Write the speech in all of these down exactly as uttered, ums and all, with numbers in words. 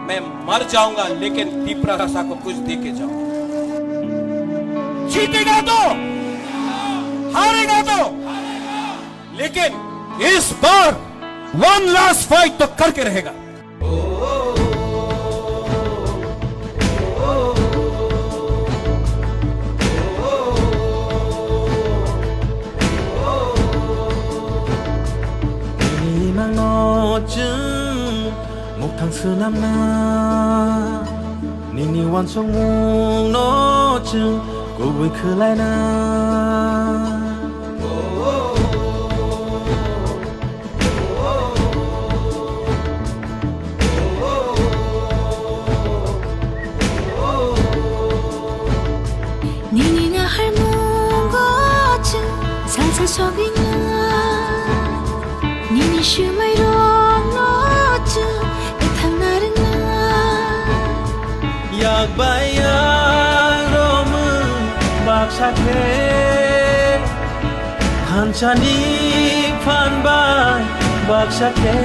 मैं मर जाऊंगा, लेकिन तिपरासा को कुछ दे के जाऊंगा। जीतेगा तो, हारेगा तो, लेकिन इस बार वन लास्ट फाइट तो करके रहेगा। Imangno chwng muktang swnamna, nini uansukmungno chwng kubui khwlaina. Nini naharmungo chwng salsa sogwina. Nini swmairokno chwng kwthang narwkna. Yak bai yak romwi baksa khe, thansani phan bai baksa khe.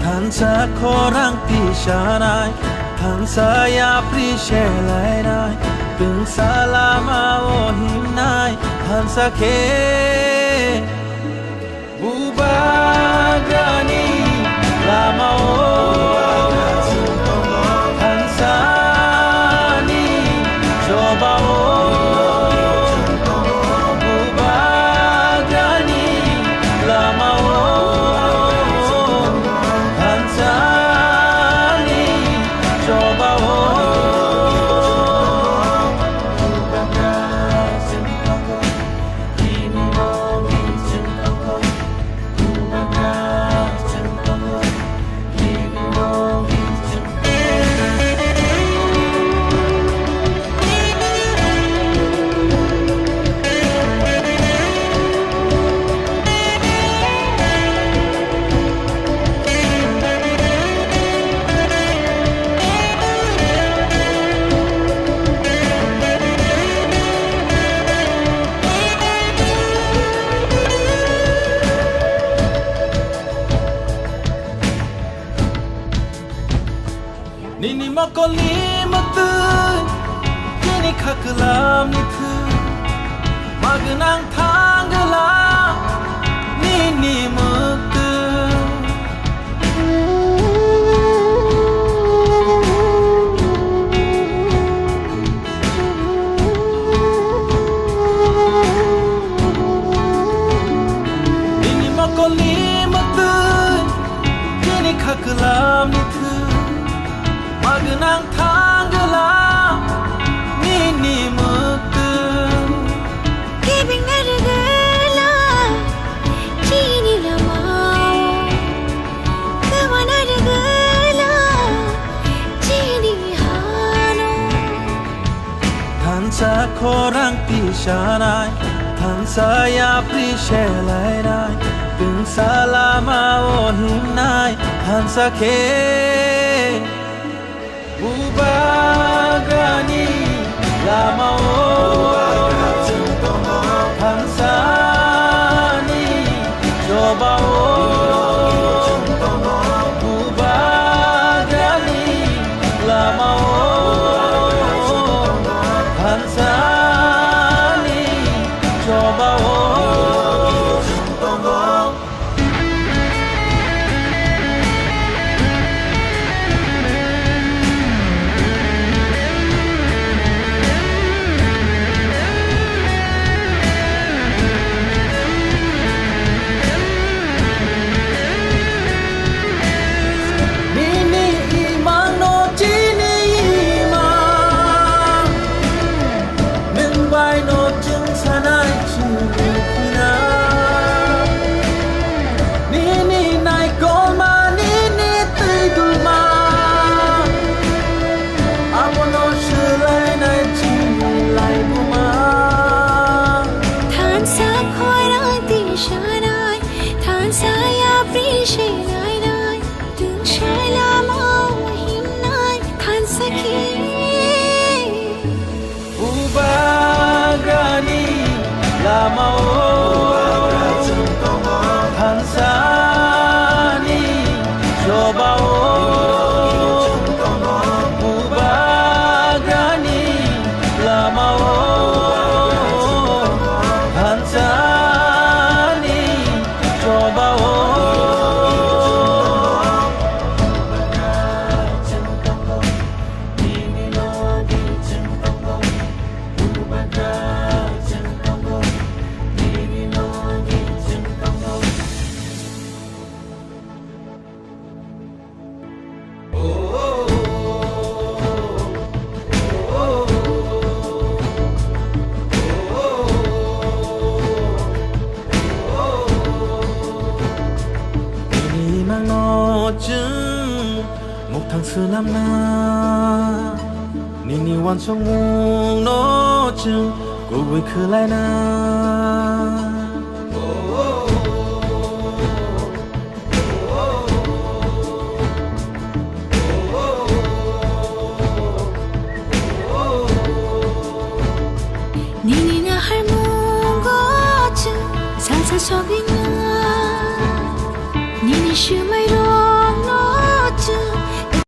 Thansa khorang tisanai, thansa yapri selainai, twngsa lama o himnai, thansa khe. Bubagrani lama o, thansani choba o, Bubagrani lama o, thansani choba o. Nini mokolni mwtwi, nini khaklamni thwi, magwnang thangwlang nini mwtwi. Nini mokolni mwtwi, nini khaklamni thwi, magwnang thangwlang nini mwtwi. Kebengna rwgwla chini lamao, kwmana rwgwla chini hano. Thansa khorang tisanai, thansa yapri selainai, twngsa lama o himnai, thansa khe. Bubagrani lama o, thansani choba o, Bubagrani lama o, thansani choba o. Nini imangno chini imang, nwng baino chwng sanai chini khina. Nini naikolma, nini twi dulma, abono swlainai chini laibuma. Thansa khorang tisanai, thansa yapri selainai, twngsa lama o himnai, thansa khe. Bubagrani lama o, thansani choba o, Chwng mukthang swnamna, nini uansukmungno chwng kubui khwlaina. Nini naharmungo chwng salsa sogwina. Nini swmai